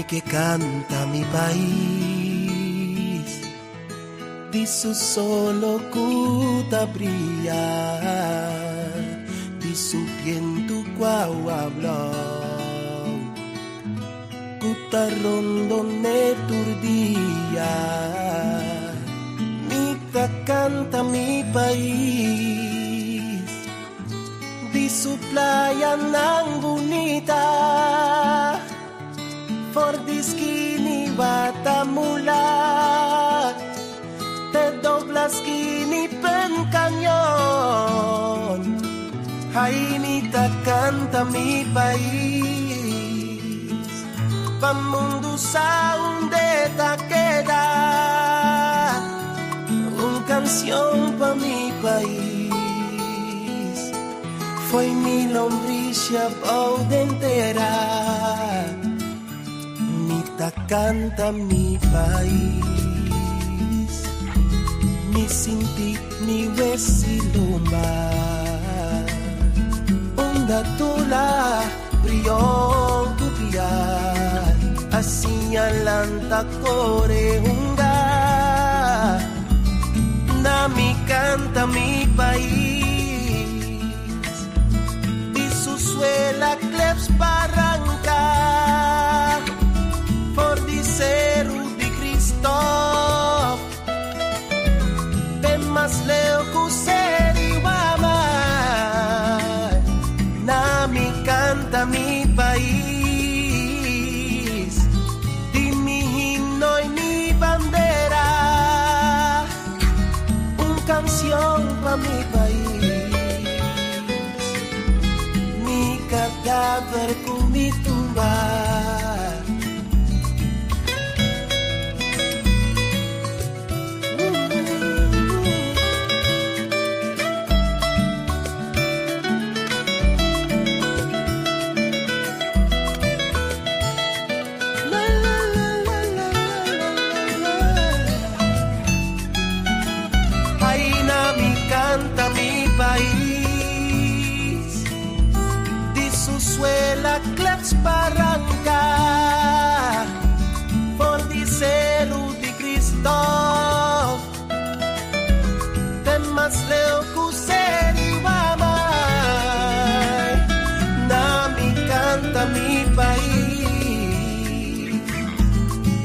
Mi ke kanta mi pais Di su solo ku ta bria Di su bientu ku awa blou Ku ta rondon'é tur dia Mi ta kanta mi pais Di su playanan bunita For di skini Watamula Te dobla skini Pen Cañon Ai mi ta canta mi pais Pa mundu sa unda e ta keda Un cancion pa mi pais Foi mi lombricia bou den tera Mi ta canta mi pais Mi sinti mi wesi lomba Unda tula brion ku piar A siña lanta kore hunga Na mi canta mi pais Di su suela kleps baranka For di seru di Kristof Te mas leu ku seri Wamai Na mi canta mi pais Di mi himno y mi bandera Un cancion pa mi pais Mi cadaver cu mi tumba. Ai na mi canta mi pais Di su suela klets baranca For di seru di Kristof Te mas leu ku seri Wamai Na mi canta mi pais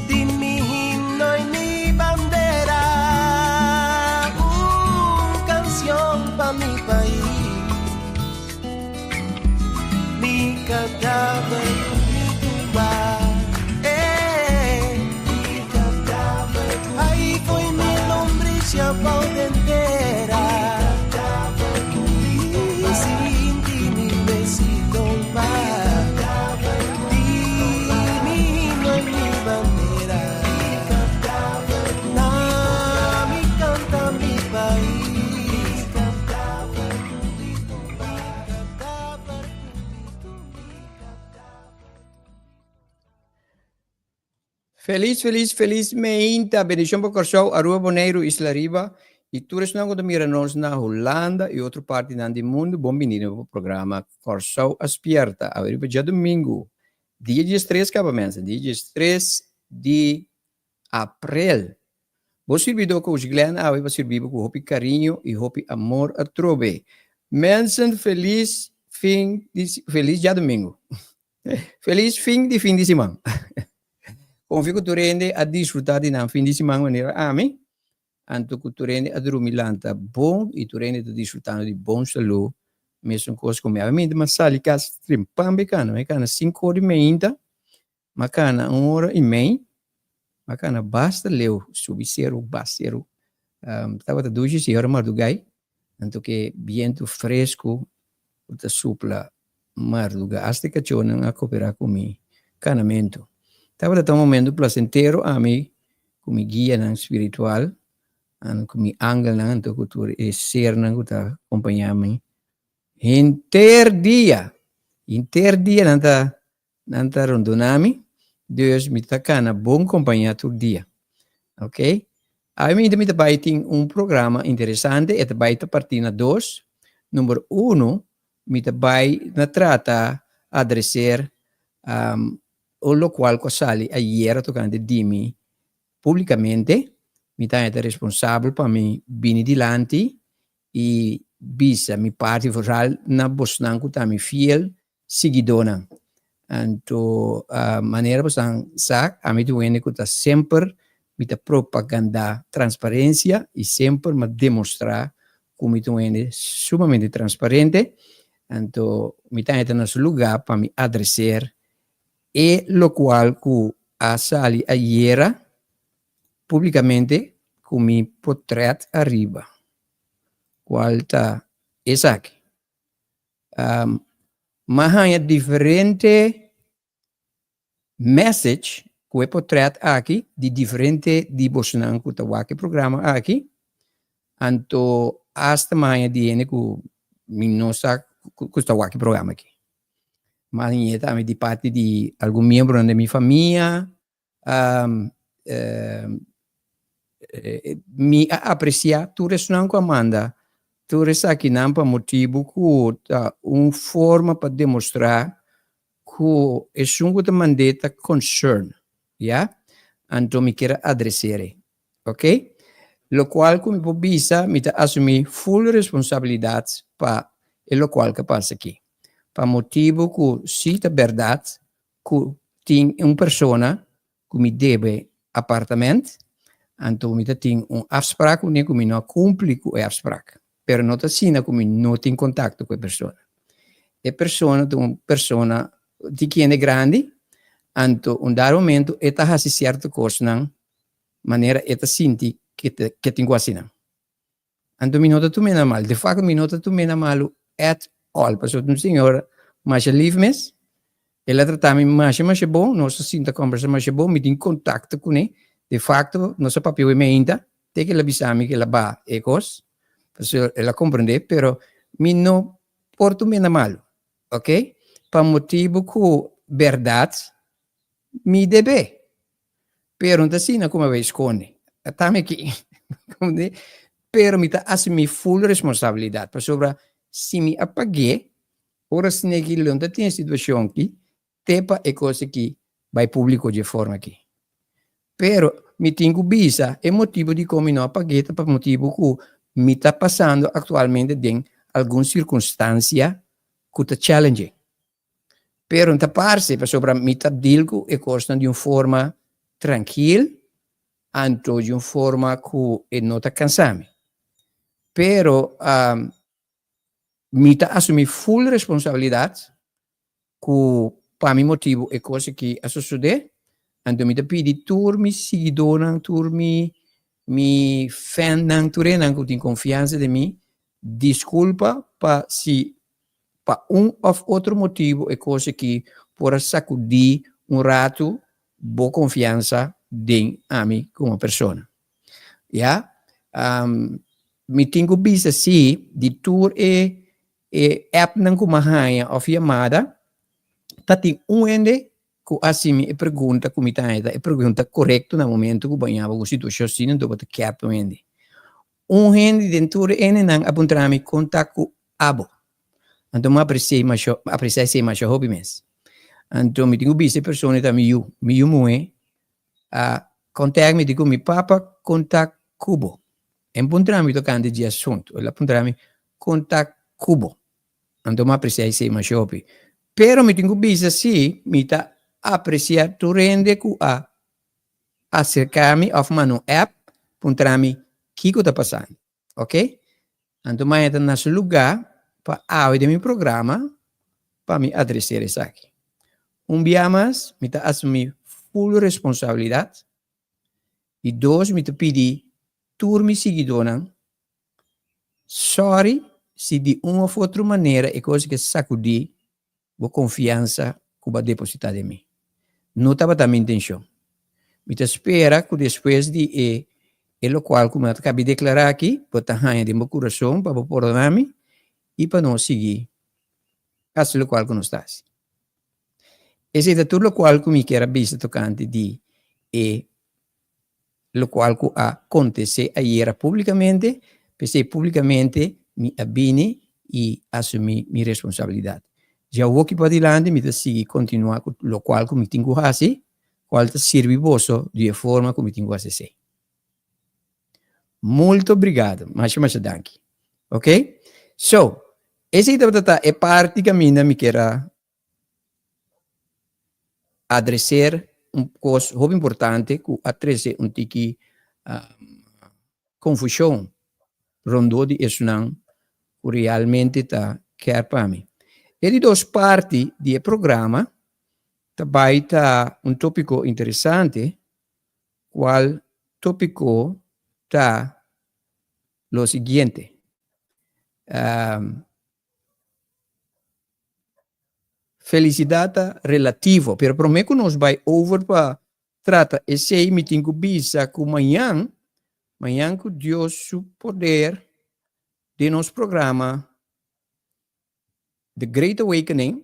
Di mi himno y mi bandera Un cancion pa mi pais Mi cadaver cu mi tumba eh Mi cadaver cu mi Ai foi mi lombricia bou den tera Mi cadaver cu mi tumba Sinti mi besito pa Di mi himno y mi bandera Na mi canta mi pais Felis felis felis meinta bendicion pa Kòrsou, Aruba, Boneiru, Isla Riba y tur esnan ku ta mira nos na Hulanda y otro partinan di mundu bon bini na bo programa Kòrsou a Spierta awe riba djadumingu dia diestres kaba mensen dia diestres di aprel. Bo sirbidó Coach Glenn awe pa sirbi bo ku hopi kariño y hopi amor atrobe. Mensen felis fin di felis djadumingu. Felis fin di fin di siman. Konfia ku tur hende a disfrutá di nan fin di siman manera ami, anto ku tur hende a drumi lanta bon i tur hende ta disfrutando di bon salú mesun kos ku mi. Ami mi sali kas trimpan be kana, mi kana sinku ora di meinta, mi a kana un ora i mei, mi a kana basta leu, subi seru, baha seru. Tabata dushi si ora mardugai, anto ke bientu fresku ku ta supla marduga. Asta e kachónan a koperá ku mi kanamentu. Tabata ta un momentu plasentero ami ku mi guianan spiritual, ku mi angelnan anto ku tur e sernan ku ta kompañá mi henter dia. Henter dia nan ta Nan ta rondona mi, dus mi ta kana bon kompañá tur dia. Ok. Awe mi ta bai tin un programa interesante, e ta bai ta partí na dos. Number uno, mi ta bai na trata adreser o lokual ku a sali ayera tokante di mi públikamente, mi ta haña ta responsabel pa mi bini dilanti i bisa mi parti vooral na bosnan ku ta mi fiel siguidónan. Anto manera bosnan sa, ami ta un hende ku ta semper mi ta propagandá transparensia i semper mi a demostrá ku mi ta un hende sumamente transparente. Anto mi ta haña ta na su lugá pa mi adreser e lokual ku a sali ayera públikamente ku mi potrèt ariba, kual ta esaki. M'a haña diferente message ku e potrèt aki di diferente di bosnan ku ta wak e programa aki, anto asta m'a haña di hende ku mi no sa ku ta wak e programa aki. M'a haña tambe di parti di algun miembronan di mi famia. Mi a apresiá tur esnan ku a manda tur esakinan pa motibu ku ta un forma pa demostrá ku esun ku ta mand'é ta concern, ya. Anto mi kier a adreser'e, ok. Lokual ku mi por bisa, mi ta asumí full responsabilidat pa e lokual ku a pasa aki. Pa motibu ku si ta bèrdat ku tin un persona ku mi debe apartament, anto mi ta tin un afsprak kuné ku mi no a kumpli ku e afsprak. Pero no ta asina ku mi no tin kontakto ku e persona. E persona ta un persona di kende grandi, anto un dado momento e ta hasi sierto kosnan manera e ta sinti ke tin ku hasi nan. Anto mi no ta tum'é na mal. De facto mi no ta tum'é na malu at all. Pasobra un señora masha lief mes. El a trata mi masha masha bon. Nos a sinta combersa masha bon. Mi tin contacto cune. De facto nos a papia hopi ainda. Te cu el a bisa mi cu el a baha e cos. Pasobra el a comprende. Pero mi no por tum'é na malu. Ok? Pa motibu cu berdad mi debe. Pero no ta asina ku mi a bai skonde. Ta mi aki. Komprendé? Pero mi ta asumí full responsabilidat pasobra si mi a pag'é, ora sneki lo no ta tin e situashon aki te pa e kos aki bai públiko dje forma aki. Pero mi tin ku bisa e motibu dikon mi no a pag'é ta pa motibu ku mi ta pasando aktualmente den algun sirkunstansia ku ta challenging. Pero no ta parse pasobra mi ta deal ku e kosnan di un forma trankil, anto di un forma ku e no ta kansa mi. Pero mi ta asumí full responsabilidat ku pa mi motibu e kos aki a sosodé, anto mi ta pidi tur mi siguidónan, tur mi mi fannan, tur esnan ku tin konfiansa den mi, diskulpa pa si Pa un of otro motibu e kos aki por a sakudí un ratu bo konfiansa den ami komo persona. Ya, mi tin ku bisa si di tur e e appnan ku mi a haña of yamada ta tin un hende ku a hasi mi e pregunta ku mi ta haña ta e pregunta korekto na momento ku bo a yama ku situashon asina anto bo ta kèp un hende. Un hende den tur e hendenan a puntra mi kon ta ku abo. Anto mi apresi'é masha, apresiá esei masha hopi mes. Anto mi tin ku bisa e persona ta mi yu, mi yu muhé a kontak mi di ku mi papa kon ta ku bo. E puntra mi tokante dje asuntu. El a puntra mi kon ta ku bo. Anto mi apresiá esei masha hopi. Pero mi tin ku bisa si mi ta apresiá tur hende ku a aserká mi òf manda un app puntra mi kiko ta pasando. Ok? Anto maña ta na su lugá pa awe den mi programa pa mi adreser esaki. Un bia mas mi ta asumí full responsabilidat i dos mi ta pidi tur mi siguidónan sòri si di un òf otro manera e kos ke sakudí bo konfiansa ku bo a depositá den mi. No tabata mi intenshon. Mi ta spera ku despues di e e lokual ku mi a kabi deklará aki, bo ta haña den bo kurason pa bo pordoná mi i pa nos sigui hasi lokual ku nos ta hasi. Esei ta tur lokual ku mi kier a bisa tokante di e lokual ku a kontesé ayera públikamente, p'esei públikamente mi a bini i asumí mi responsabilidat. Djawoki padilanti mi ta sigui kontinuá ku lokual ku mi tin ku hasi, kual ta sirbi boso di e forma ku mi tin ku hasi esei. Multo obrigado, masha masha danki. Ok? So, esei tabata ta e parti kaminda mi kier a adreser un kos hopi importante ku a trese un tiki konfushon rondó di esunnan ku realmente ta kèr pa mi. E di dos parti di e programa ta bai ta un tópiko interesante, kual tópiko ta lo siguiente. Felisidat ta relativo, pero promé ku nos bai over pa trata esei mi tin ku bisa ku mañan, mañan ku Dios su poder den nos programa The Great Awakening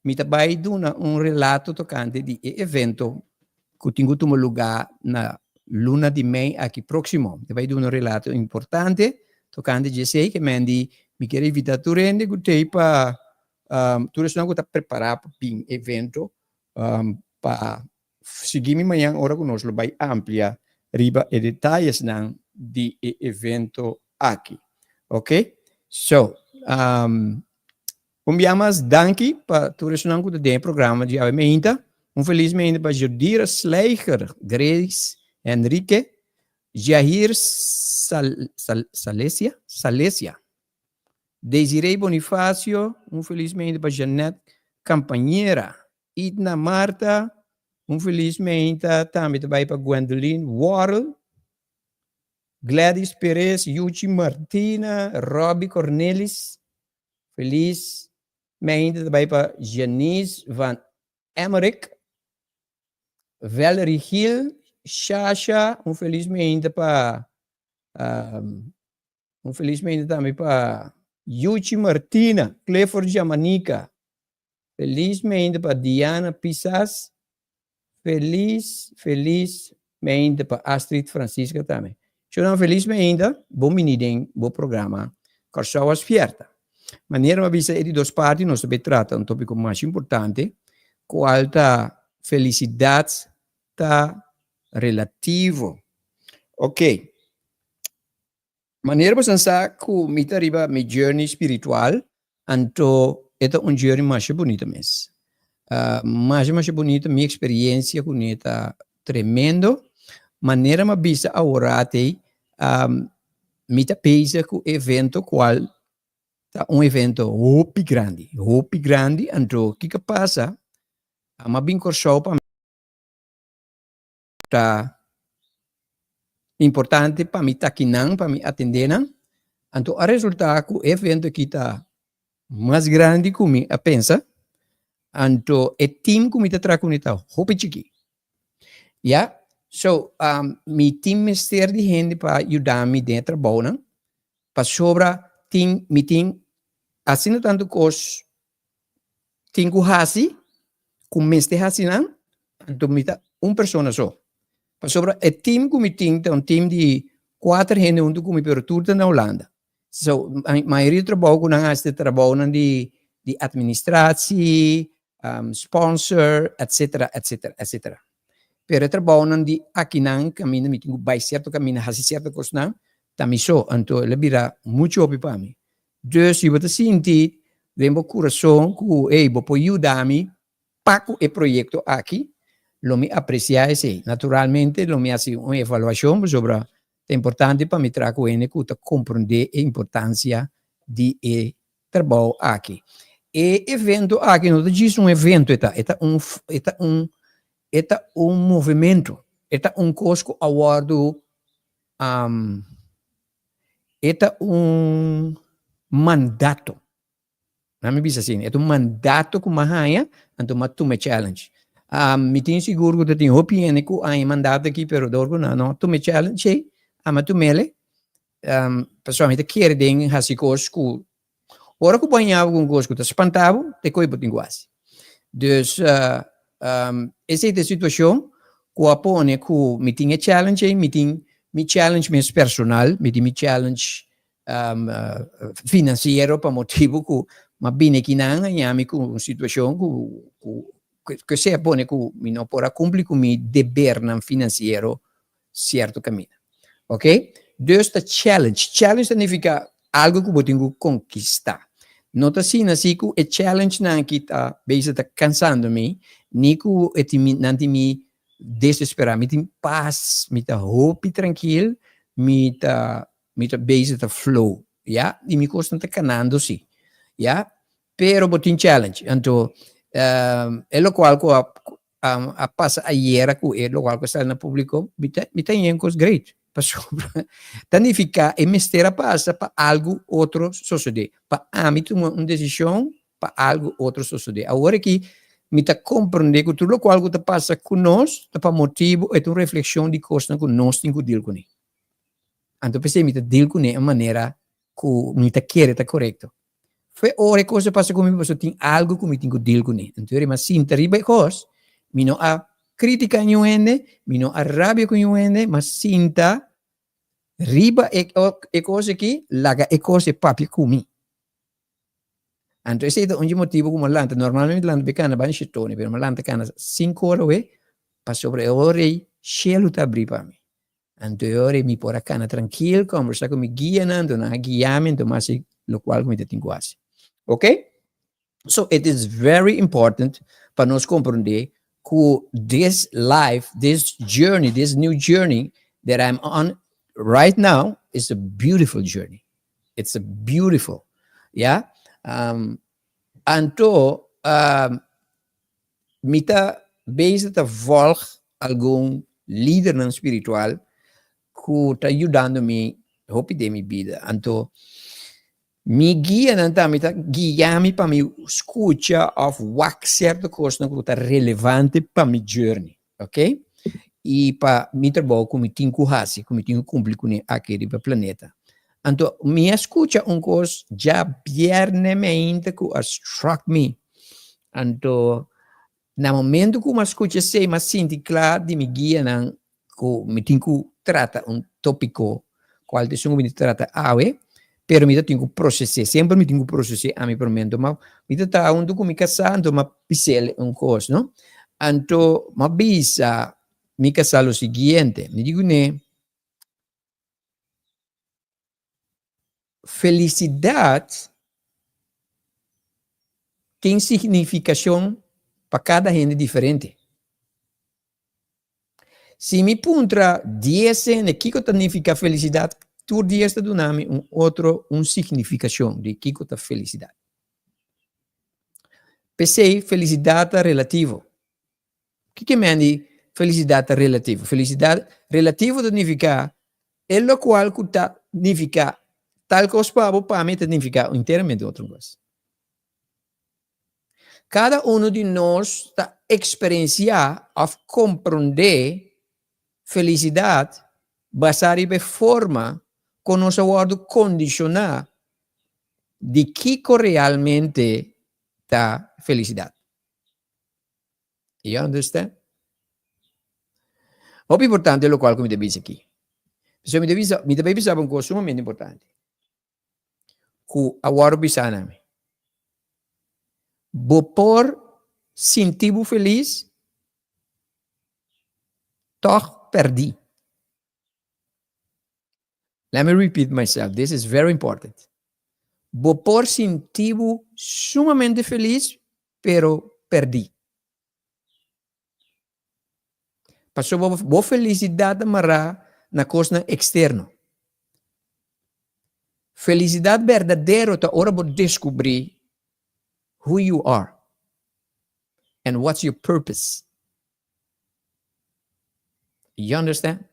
mi ta bai duna un relato tokante di e evento ku tin ku tuma lugá na luna di mei aki próksimo. Mi ta bai duna un relato importante tokante di esei ke men di mi kier invitá tur hende ku t'ei pa tur esnan ku ta prepará pa bin evento pa sigui mi mañan ora ku nos lo bai amplia riba e detayesnan di e evento aki. Ok, so un bia mas danki pa tur esnan ku ta den e programa di awe meinta. Un felis meinta pa Jodira Slijger, Grace Henrique, Jahir Sal, Sal, Salesia, Salesia, Desiree Bonifacio, un felis meinta pa Jeanette Campañera, Idna Marta, un felis meinta tambe ta bai pa Gwendoline Worrell, Gladys Perez, Yuchi Martina, Robbie Cornelis, felis meinta ta bai pa Janice van Emmerik, Valerie Gil, Shasha, un felis meinta pa un felis meinta tambe pa Yuchi Martina, Clifford Jamanica, Felis meinta pa Diana Pisas. Felis, felis meinta pa Astrid Francisca tambe. Shownan felis meinta, bon bini den bo programa Kòrsou a Spièrta. Manera mi a bisa e di dos parti nos ta bay trata un tópiko mas importante, kual ta felisidat ta relativo. Oke. Manera boso sa ku mi ta riba mi journey spiritual, anto e ta un journey masha bunita mes. Masha masha bunita, mi experiencia kuné ta tremendo. Manera mi a bisa aworat ei, mi ta bezig ku evento kual ta un evento hopi grandi, hopi grandi, anto kiko a pasa, mi a bin Kòrsou pa. Ta importante pa mi ta akinan, pa mi atendé nan. Anto a resultá ku e evento aki ta mas grandi ku mi a pensa. Anto e team ku mi ta traha kuné ta hopi chikí. Ya, so mi tin mester di hende pa yuda mi den e trabounan, pasobra tin mi tin asina tantu kos tin ku hasi, ku mester hasi nan, anto mi ta un persona so. Pasobra e team ku mi tin ta un team di kuater hende huntu ku mi, pero tur ta na Hulanda. So, mayoria di trabou ku nan hasi ta trabounan di di administratie, sponsor, etcetera, etcetera, etcetera. Pero e trabounan di akinan kaminda mi tin ku bai sierto kaminda, hasi sierto kosnan, ta mi so. Anto el a bira muchu hopi pa mi. Dus si bo ta sinti den bo kurason ku ey bo por yuda mi pa ku e proyekto aki, lo mi apresiá esei. Naturalmente lo mi hasi un evaluashon pasobra ta importante pa mi traha ku hende ku ta komprondé e importansia di e trabou aki. E evento aki no ta djis un evento e ta, e ta un e ta un e ta un movementu, e ta un kos ku a wòrdu E ta un mandato. Nan mi bisa asina, e ta un mandato ku mi a haña, anto mi a tuma e challenge. Mi tin sigur ku ta tin hopi hende ku haña e mandato aki, pero dor ku nan no a tuma e challenge ei, ami a tum'el. Pasobra mi ta kere den hasi kos ku Ora ku bo haña bo ku un kos ku ta spanta bo, te koe bo tin ku hasi. Dus, esei ta e situashon ku a pone ku mi tin e challenge ei, mi tin mi challenge mes personal, mi tin mi challenge finansiero pa motibu ku M'a bini akinan haña mi ku un situashon ku ku ku esei a pone ku mi no por a kumpli ku mi debernan finansiero sierto kaminda. Ok? Dus ta challenge. Challenge ta nifiká algu ku bo tin ku konkistá. No ta asina si ku e challengenan aki ta bezig ta kansando mi, ni ku e tin mi nan tin mi desesperá. Mi tin pas, mi ta hopi trankil, mi ta mi ta bezig ta flow, ya. I mi kosnan ta kanando si, ya. Pero bo tin challenge. Anto e lokual ku a a pasa ayera ku e lokual ku a sali na públiko, mi ta mi ta haña un kos great. Pasobra ta nifiká e mester a pasa pa algu otro sosodé. Pa ami tuma un desishon pa algu otro sosodé. Awor aki mi ta komprondé ku tur lokual ku ta pasa ku nos ta pa motibu, e ta un reflekshon di kosnan ku nos tin ku dil kuné. Anto p'esei mi ta dil kuné un manera ku mi ta kere ta korekto. Fe ora e kos a pasa ku mi pasobra tin algu ku mi tin ku deal kuné. Anto mi a sinta riba e kos, mi no a kritika niun hende, mi no a rabia ku niun hende, mi a sinta riba e e kos aki, laga e kos e papia ku mi. Anto esei ta un dje motibu ku mi a lanta, normalmente mi ta lanta be kana banda shetoni, pero mi a lanta kana sinku ora awe, pasobra e ora ei shelu ta abri pa mi. Anto e ora mi por a kana trankil, kombersá ku mi guianan, anto nan a guia mi, anto mi a hasi lokual ku mi ta tin ku hasi. Ok? So it is very important pa nos komprondé ku this life, this journey, this new journey that I'm on right now is a beautiful journey. It's a beautiful, ya? Um, anto um, Mi ta bezig ta volg algun lidernan spiritual ku ta yudando mi hopi den mi bida. Anto mi guianan tambe ta guia mi pa mi skucha òf wak sierto kosnan ku ta relevante pa mi journey, ok? I pa mi trabou ku mi tin ku hasi, ku mi tin ku kumpli kuné aki riba planeta. Anto mi a skucha un kos djabièrnè meinta ku a struck mi. Anto na momento ku mi a skucha esei mi a sinti kla di mi guianan ku mi tin ku trata un topiko kual ta esun ku mi ta trata awe, pero mi ta tin ku proses'é, semper mi tin ku proses'é ami promé. Anto mi ta traha huntu ku mi kasá anto mi a bis'el un kos no. Anto mi a bisa mi kasá lo siguiente, mi di kuné, Felisidat tin signifikashon pa kada hende diferente. Si mi puntra dies hende kiko ta nifiká felisidat, tur dies ta duna mi un otro un signifikashon di kiko ta felisidat. P'esei felisidat ta relativo. Kiko men di felisidat ta relativo? Felisidat relativo ta nifiká e lokual ku ta nifiká tal kos pa bo, pa mi ta nifiká enteramente otro kos. Kada unu di nos ta eksperensiá òf komprondé felisidat basá riba e forma ku nos a wòrdu kondishoná di kiko realmente ta felisidat. You understand? Hopi importante lokual ku mi ta bisa aki. Pasobra mi ta bisa, mi ta bai bisa bo un kos sumamente importante ku a wòrdu bisa na mi. Bo por sinti bo felis tòg pèrdí. Let me repeat myself, this is very important. Bo por sinti bo sumamente felis, pero perdí. Pasobra bo, bo felicidad ta mará na kosnan eksterno. Felicidad berdadero ta ora bo deskubrí who you are and what's your purpose. You understand?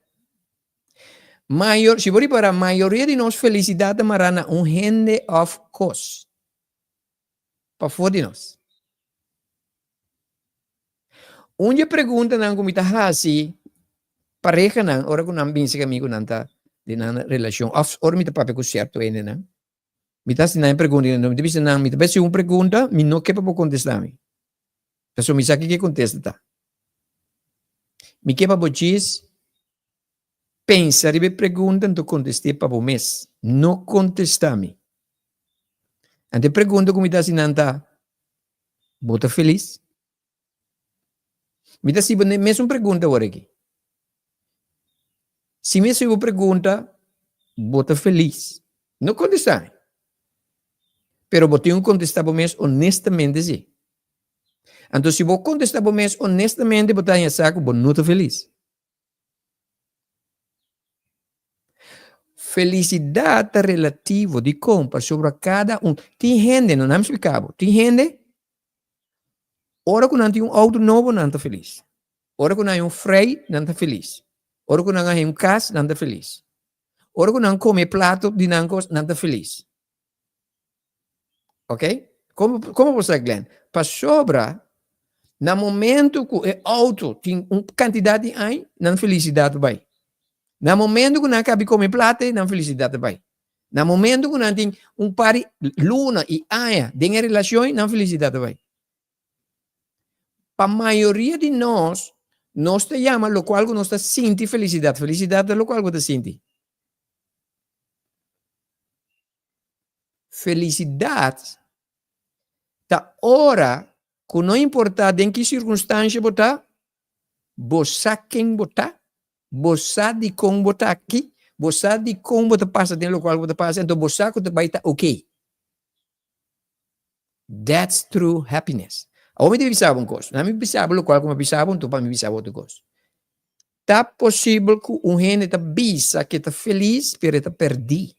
Mayor, si bo ripara, mayoria di nos felicidad ta mará na un hende of kos pafó di nos. Un di e preguntanan ku mi ta hasi parehanan ora ku nan binse ku mi ku nan ta den nan relashon òf ora mi ta papia ku sierto hendenan, mi ta hasi nan e pregunta, mi ta bisa nan, mi ta bai hasi un pregunta, mi no ke pa bo kontestá mi. Pasobra mi sa kiko e kontesta ta. Mi ke pa bo djis pensa riba e pregunta anto kontest'é pa bo mes. No kontestá mi. Anto e pregunta ku mi ta hasi nan ta, Bo ta felis? Mi ta hasi bo e mesun pregunta awor aki. Si mi hasi bo pregunta, Bo ta felis? No kontestá mi. Pero bo tin ku kontestá bo mes honestamente si. Anto si bo kontestá bo mes honestamente bo ta haña sa ku bo no ta felis. Felisidat ta relativo, dikon? Pasobra kada un, tin hende, no nan splika bo, tin hende ora ku nan tin un outo nobo nan ta felis, ora ku nan hay un frei nan ta felis, ora ku nan hay un kas nan ta felis, ora ku nan kome plato di nan kos nan ta felis. Ok? Como, como bo sa, Glenn? Pasobra, na momento ku e auto tin un cantidad di aña, nan felicidad ta bai. Na momento ku nan kabi come plata, nan felicidad ta bai. Na momento ku nan tin un par di luna i aña den e relacion, nan felicidad ta bai. Pa mayoria di nos, nos ta yama locual ku nos ta sinti felicidad. Felicidad ta locual ku ta sinti. Felisidat ta ora ku no importá den ki sirkunstansia bo ta, bo sa ken bo ta, bo sa dikon bo ta aki, bo sa dikon bo ta pasa den lokual bo ta pasa, anto bo sa ku ta bai ta oké. That's true happiness. Awor mi ta bisa bo un kos. Na mi bisa bo lokual ku mi a bisa bo, anto pa mi bisa bo otro kos. Ta posibel ku un hende ta bisa ku e ta felis, pero e ta pèrdí.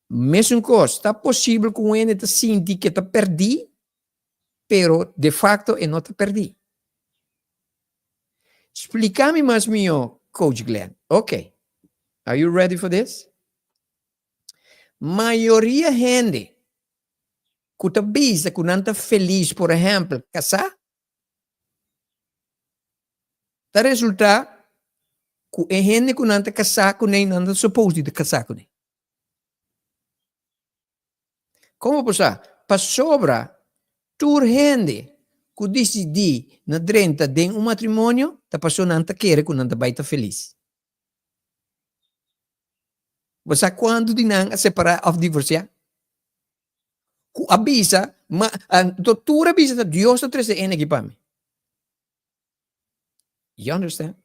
Mesun kos, ta posibel ku un hende ta sinti ku e ta pèrdí, pero de fakto e no ta pèrdí. Splika mi mas mihó, Coach Glenn. Ok. Are you ready for this? Mayoria hende ku ta bisa ku nan ta felis, por ehèmpel, kasá, ta resultá ku e hende ku nan ta kasá kuné nan ta supos di ta kasá kuné. Komo bo sa? Pasobra tur hende ku disidí na drenta den un matrimonio ta pasobra nan ta kere ku nan ta bai ta felis. Bo sa kuantu di nan a separá òf divorsiá? Ku a bisa, ma anto tur a bisa ta Dios ta trese ene aki pa mi. You understand?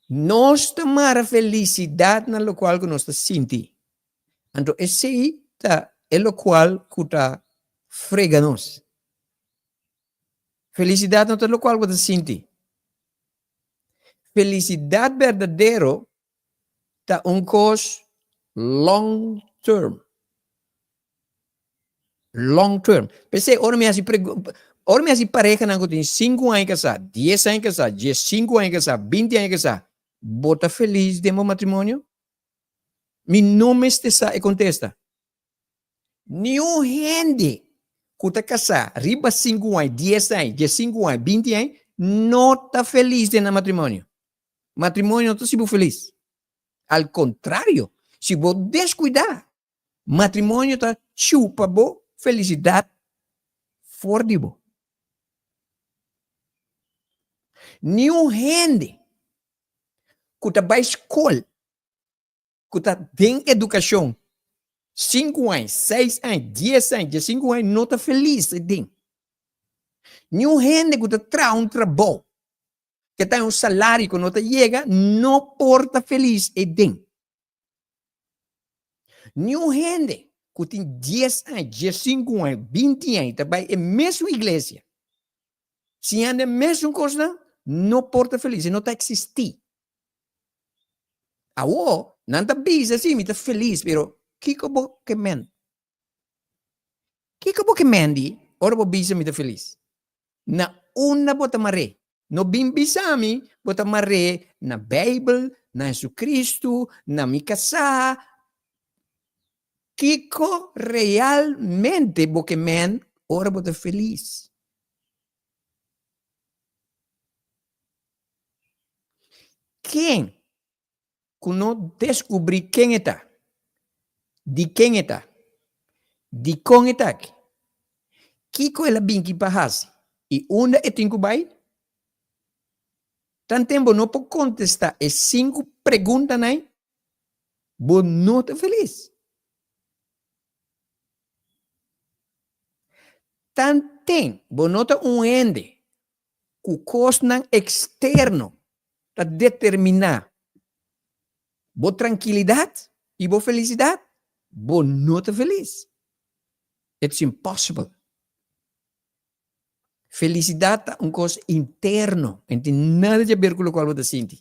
Nos ta mara felisidat na lokual ku nos ta sinti. Anto esei ta e lokual ku ta frega nos. Felisidat no ta lokual bo ta sinti. Felisidat berdadero ta un kos long term. Long term. P'esei ora mi hasi ora mi hasi parehanan ku tin sinku aña kasá, dies aña kasá, diesinku aña kasá, binti aña kasá, bo ta felis den bo matrimonio? Mi no mester sa e kontesta. Niun hende ku ta kasá riba sinku aña, dies aña, diesinku aña, binti aña no ta felis den nan matrimonio. Matrimonio no ta hasi bo felis. Al kontrario, si bo deskuidá, matrimonio ta chupa bo felisidat for di bo. Niun hende ku ta bai skol ku ta den edukashon sinku aña, seis aña, dies aña, diesinku aña no ta felis den. Niun hende ku ta traha un trabou ke ta un salario ku no ta yega no por ta felis den. Niun hende ku tin dies aña, diesinku aña, binti aña ta bai e mesun iglesia siñando e mesun kosnan no por ta felis, e no ta eksistí. Awor, nan ta bisa si mi ta felis, pero kiko bo ke men? Kiko bo ke men di ora bo bisa mi ta felis? Na unda bo ta mar'é? No bin bisa mi bo ta mar'é na Beibel, na Jesucristo, na mi kasá. Kiko realmente bo ke men ora bo ta felis? Ken ku no deskubrí ken e ta, di ken e ta, dikon e ta aki, kiko el a binki pa hasi i unda e tin ku bai? Tanten bo no por kontestá e sinku preguntanan ei. Bo no ta felis. Tanten bo no ta un hende ku kosnan eksterno ta determiná bo trankilidat i bo felisidat, bo no ta felis. It's impossible. Felisidat ta un kos interno, e no tin nada di haber ku lokual bo ta sinti.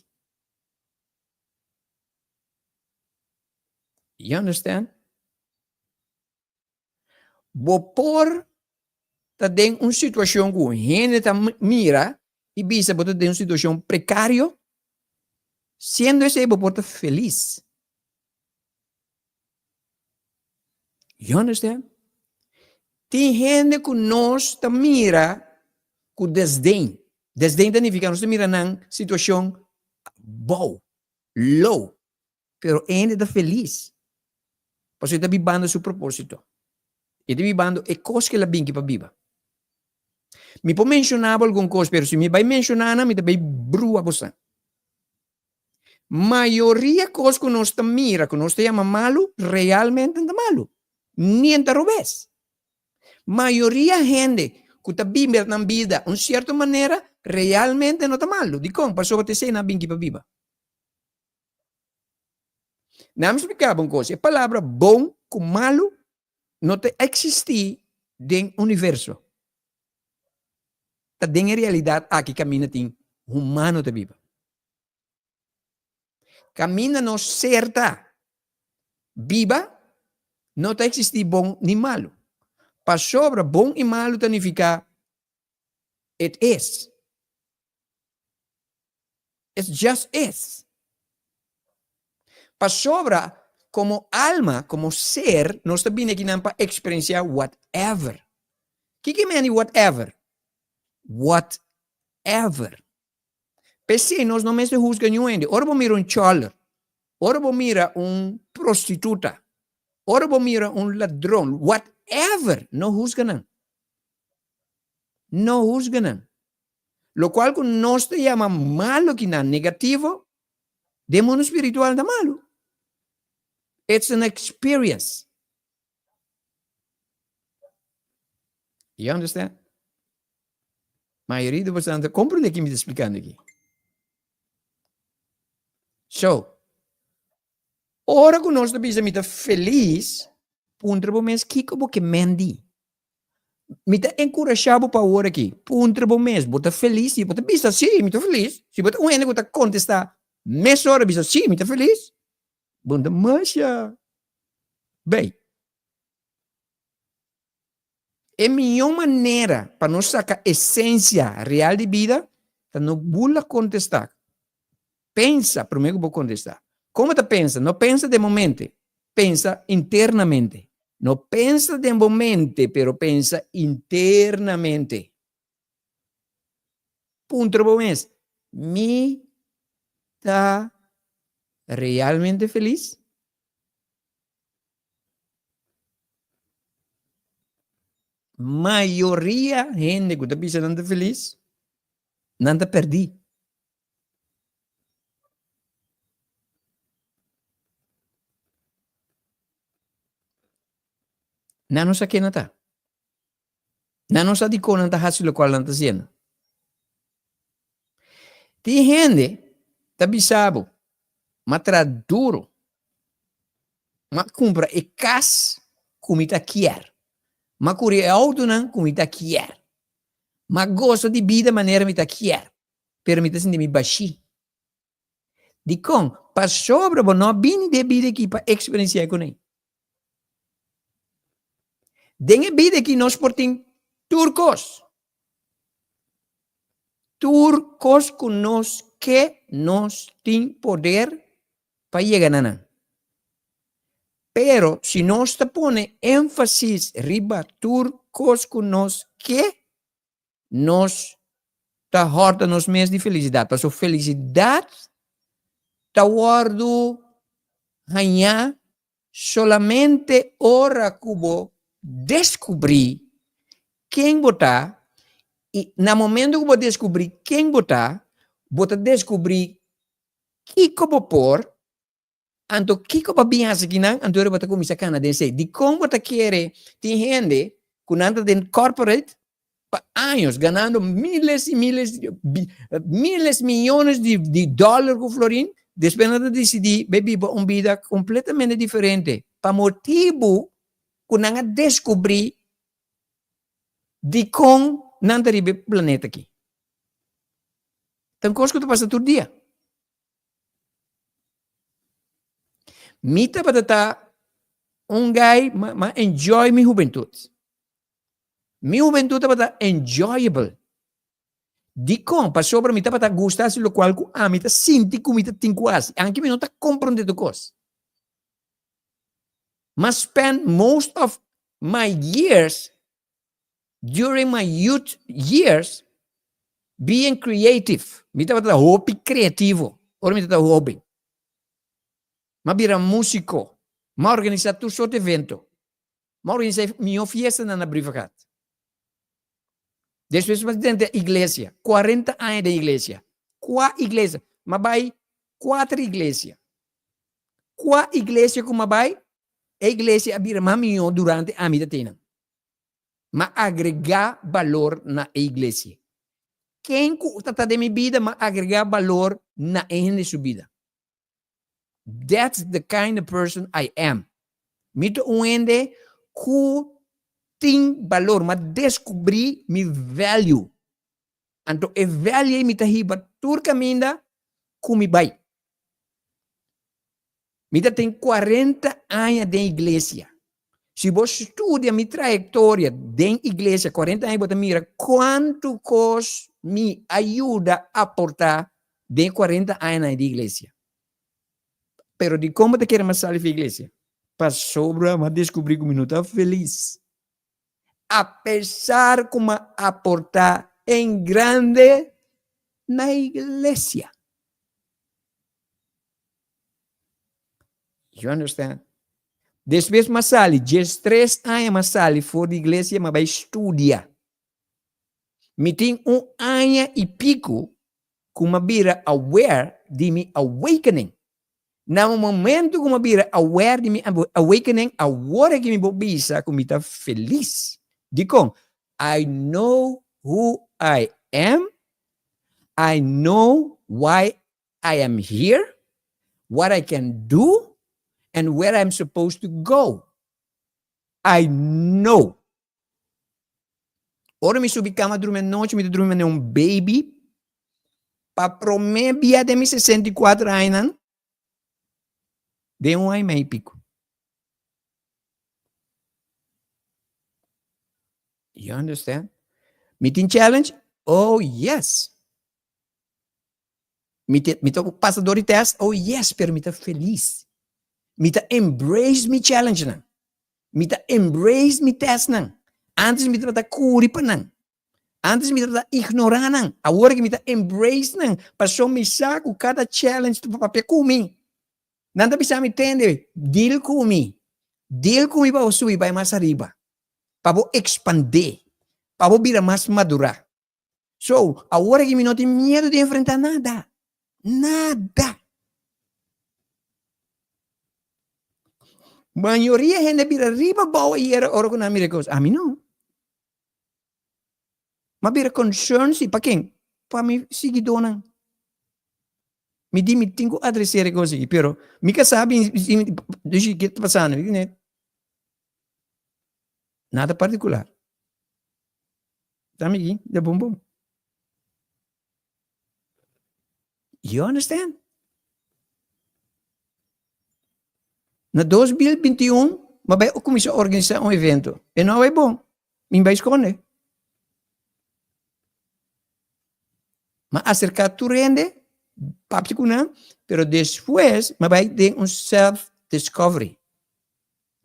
You understand? Bo por ta den un situashon ku hende ta mira i bisa bo ta den un situashon prekario, siendo esei bo por ta felis. You understand? Tin hende ku nos ta mira ku desdén. Desdén ta nifiká nos ta mira nan situashon bou, low. Pero e hende ta felis pasobra e ta bibando su propósito. E ta bibando e kos ku el a binki pa biba. Mi por menshoná bo algun kos, pero si mi bai menshoná nan, mi ta bai brua bosan. Mayoria kos ku nos ta mira, ku nos ta yama malu, realmente no ta malu, ni e ta robes. Mayoria hende ku ta biba nan bida un sierto manera, realmente no ta malu. Dikon? Pasobra ta esei nan a binki pa biba. Nan mi splika bo un kos, e palabra bon ku malu no ta eksistí den universo. Ta den e realidat aki kaminda tin humano ta biba. Kaminda nos ser ta biba no ta eksistí bon ni malu. Pasobra bon i malu ta nifiká it is. It's just is. Pasobra komo alma, komo ser, nos ta bini akinan pa eksperensiá whatever. Kiko meni whatever? Whatever. P'esei nos no mester husga niun hende. Ora bo mira un chòler, ora bo mira un prostituta, ora bo mira un ladron, whatever, no husga nan. No husga nan. Lokual ku nos ta yama malu kinan negativo, den mundu spiritual ta malu. It's an experience. You understand? Mayoria di boso ta comprende ki mi ta splikando aki. So, ora ku nos ta bisa mi ta felis, puntra bo mes kiko bo ke mendi. Mi ta enkurashá bo pa awor aki, puntra bo mes, bo ta felis? Si bo ta bisa, sí, mi ta felis. Si bo ta un hende ku ta kontestá mesora bisa, sí, mi ta felis, bo no ta masha bei. E mihó manera pa nos saka esensia real di bida ta no bula kontestá. Pensa promé ku bo kontestá. Kon bo ta pensa? No pensa den bo mente, pensa internamente. No pensa den bo mente, pero pensa internamente. Puntra bo mes, Mi ta realmente felis? Mayoria hende ku ta bisa nan ta felis, nan ta pèrdí. Nan no sa ken nan ta. Nan no sa dikon nan ta hasi lokual nan ta hasiendo. Tin hende ta bisa bo, m'a traha duro, m'a kumpra e kas ku mi ta kier, m'a kuri e outonan ku mi ta kier, m'a gosa di bida manera mi ta kier. pero mi ta sinti mi bashí. Dikon? Pasobra bo no a bini den e bida aki pa eksperensiá kuné. Den e bida aki nos por tin tur kos. Tur kos ku nos ke, nos tin poder pa yega na nan. Pero si nos ta pone énfasis riba tur kos ku nos ke, Nos ta hòrta nos mes di felisidat, pasobra felisidat ta wòrdu hañá solamente ora ku bo deskubrí ken bo ta, i na momento ku bo deskubrí ken bo ta, bo ta deskubrí kiko bo por. Anto kiko bo a bin hasi kinan? Anto ora bo ta kuminsá kana den esei. Dikon bo ta kere tin hende ku nan ta den corporate pa años ganando miles y miles, miles, miyones di, di dollar ku florin, despues nan ta disidí bai biba un bida kompletamente diferente pa motibu ku nan a deskubrí dikon nan ta riba e planeta aki. Ta un kos ku ta pasa tur dia. Mi tabata ta un guy ma, ma enjoy mi hubentut. Mi hubentud tabata enjoyable. Dikon? Pasobra mi tabata gusta hasi lokual ku ami ta sinti ku mi ta tin ku hasi, anke mi no ta komprondé tur kos. M'a spend most of my years during my youth years being creative. Mi tabata hopi kreativo ora mi tabata hoben. M'a bira músiko, m'a organisá tur sort evento. M'a organisa e mihó fiestanan na Brievengat. Despues m'a drenta iglesia, cuarenta aña den iglesia. Cua iglesia? M'a bai cuater iglesia. Cua iglesia cu m'a bai, e iglesia a bira mas mihó durante ami ta tenen. M'a agrega balor na e iglesia. Ken cu ta ta den mi bida, m'a agrega balor na e hende su bida. That's the kind of person I am. Mi ta un hende ku tin balor. Mi a deskubrí mi value. Anto e value ei mi ta hiba tur kaminda ku mi bai. Mi ta tin 40 aña den iglesia. Si bo studia mi trayektoria den iglesia 40 aña bo ta mira kuantu kos mi a yuda aportá den e 40 añanan di iglesia. Pero dikon bo ta kere mas sali for iglesia? Pasobra mi a deskubrí ku mi no ta felis. Apesar ku mi a aportá en grande na iglesia. You understand? Despues m'a sali, 13 aña m'a sali for di iglesia, m'a bai studia. Mi tin un aña i pico ku m'a bira aware di mi awakening. Na un momento ku m'a bira aware di mi awakening, awor aki mi por bisa ku mi ta felis. Dikon? I know who I am, I know why I am here, what I can do, and where I'm supposed to go. I know. Ora mi subi kama drumi anochi, mi ta drumi manera un baby. Pa promé bia den mi 64 añanan, den un aña y medio y pico. You understand? Mi tin challenge? Oh, yes. Mi ta, mi ta pasa door di test? Oh yes, pero mi ta feliz. Mi ta embrace mi challenge nan. Mi ta embrace mi test nan. Antes mi tabata curi pa nan. Antes mi tabata ignora nan. Awor ki mi ta embrace nan. Paso mi sa cu cada challenge ta papia cu mi. Nan ta bisa mi tende, deal cu mi. Deal cu mi pa bo subi bai mas ariba. Pa bo expande. Pa bo bira mas madura. So, awor aki mi no tin miedu di enfrentá nada. Nada. Mayoria hende bira riba bou ayera ora ku nan mira e kos. Ami no. M'a bira concern si pa ken? Pa mi siguidónan. Mi di mi tin ku adreser e kos aki, pero mi ka sabi si ke ta pasando. Nada partikular. Dame aquí, de bom bom. You understand? Na 2021, ma bai kuminsá organisá un evento. E no bai bon. Mi bai skonde. Ma aserká tur hende, papia ku nan, pero despues ma bai den un self-discovery.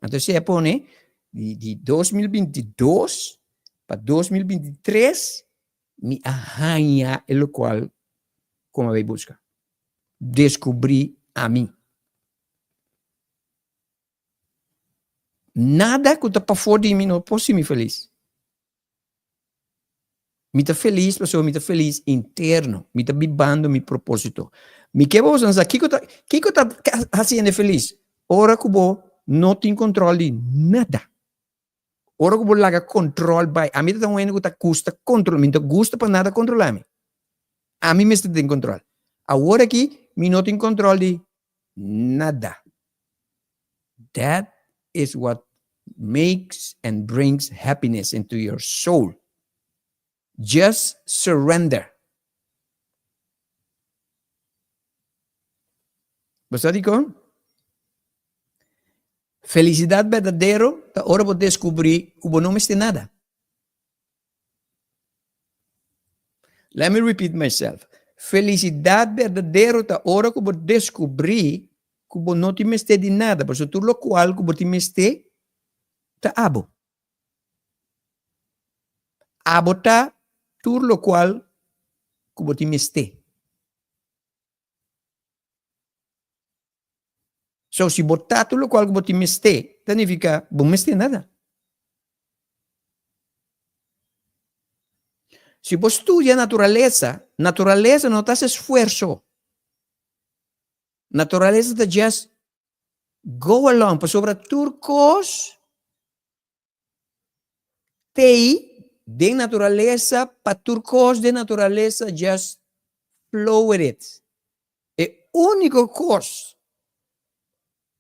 Anto esei a pone di di 2022 pa 2023 mi a haña e lokual ku mi a bai buska. Deskubrí ami. Nada ku ta pafó di mi no por hasi mi felis. Mi ta felis pasobra mi ta felis interno. Mi ta bibando mi propósito. Mi ke boso sa kiko ta kiko ta hasi hende felis? Ora ku bo no tin kontrol di nada. Ora ku bo laga kontrol bai. Ami ta un hende ku ta gusta kontrol. Mi no ta gusta pa nada kontrolá mi. Ami mester tin kontrol. Awor aki mi no tin kontrol di nada. That is what makes and brings happiness into your soul. Just surrender. Bo sa dikon? Felisidat berdadero ta ora bo deskubrí ku bo no mester nada. Let me repeat myself. Felisidat berdadero ta ora ku bo deskubrí ku bo no tin mester di nada, pasobra tur lokual ku bo tin mester ta abo. Abo ta tur lokual ku bo tin mester. So si bo ta tur lokual ku bo tin mester, ta nifiká bo mester nada. Si bo studia naturalesa, naturalesa no ta hasi esfuerso. Naturalesa ta just go along, pasobra tur kos T'ei den naturalesa pa tur kos den naturalesa just flow with it. E úniko kos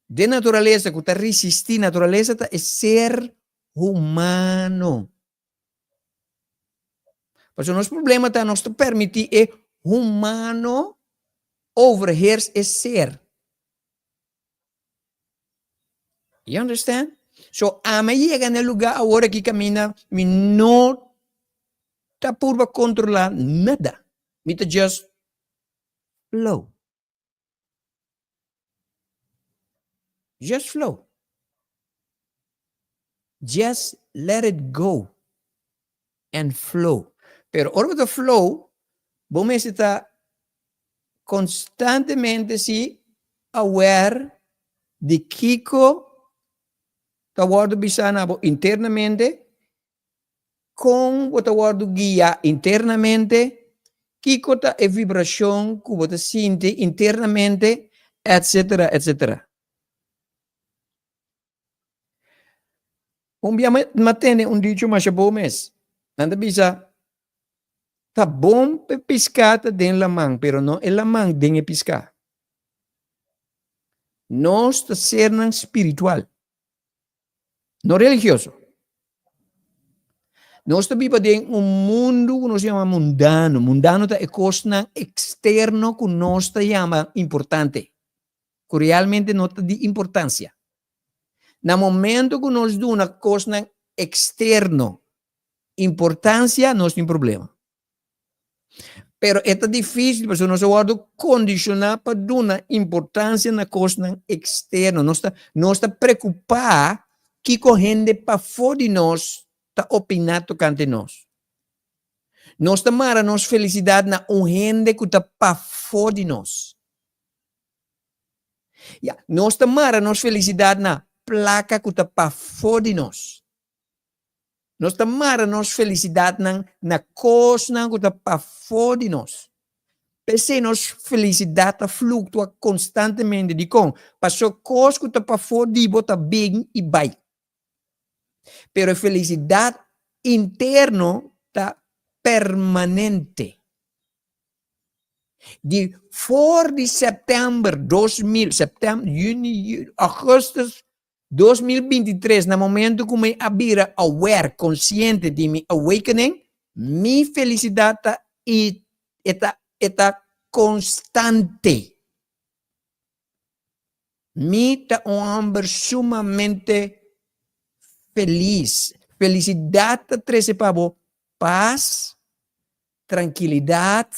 den naturalesa ku ta risistí naturalesa ta e ser humano. Pasobra nos problema ta nos ta permití e humano overheers e ser. You understand? So ami a yega na e lugar awor aki kaminda mi no ta purba kontrolá nada. Mi ta just flow. Just flow. Just let it go and flow. Pero ora bo ta flow, bo mester ta konstantemente si aware di kiko ta wòrdu bisá na bo internamente, kon bo ta wòrdu guiá internamente, kiko ta e vibrashon ku bo ta sinti internamente, etcetera, etcetera. Un bia mi a tene un dicho masha bo mes. Nan ta bisa, Ta bon pa e piská ta den laman, pero no e laman den e piská. Nos ta sernan spiritual, no religioso. Nos ta biba den un mundu ku nos yama mundano. Mundano ta e kosnan eksterno ku nos ta yama importante, ku realmente no ta di importansia. Na momento ku nos duna kosnan eksterno importansia, nos tin problema. Pero e ta difísil pasobra nos a wòrdu kondishoná pa duna importansia na kosnan eksterno. Nos ta nos ta preokupá kiko hende pafó di nos ta opiná tokante nos. Nos ta mara nos felisidat na un hende ku ta pafó di nos. Ya, nos ta mara nos felisidat na plaka ku ta pafó di nos. Nos ta mara nos felisidatnan na kosnan ku ta pafó di nos. P'esei nos felisidat ta fluktua konstantemente. Dikon? Pasobra kos ku ta pafó di bo ta bin i bai. Pero e felisidat interno ta permanente. Di for di sèptèmber 2000, sèptèmber, yüni, juli, augustus 2023, na momento ku mi a bira aware, konsiente di mi awakening, mi felisidat ta i e ta e ta konstante. Mi ta un hòmber sumamente felis. Felisidat ta trese pa bo pas, trankilidat,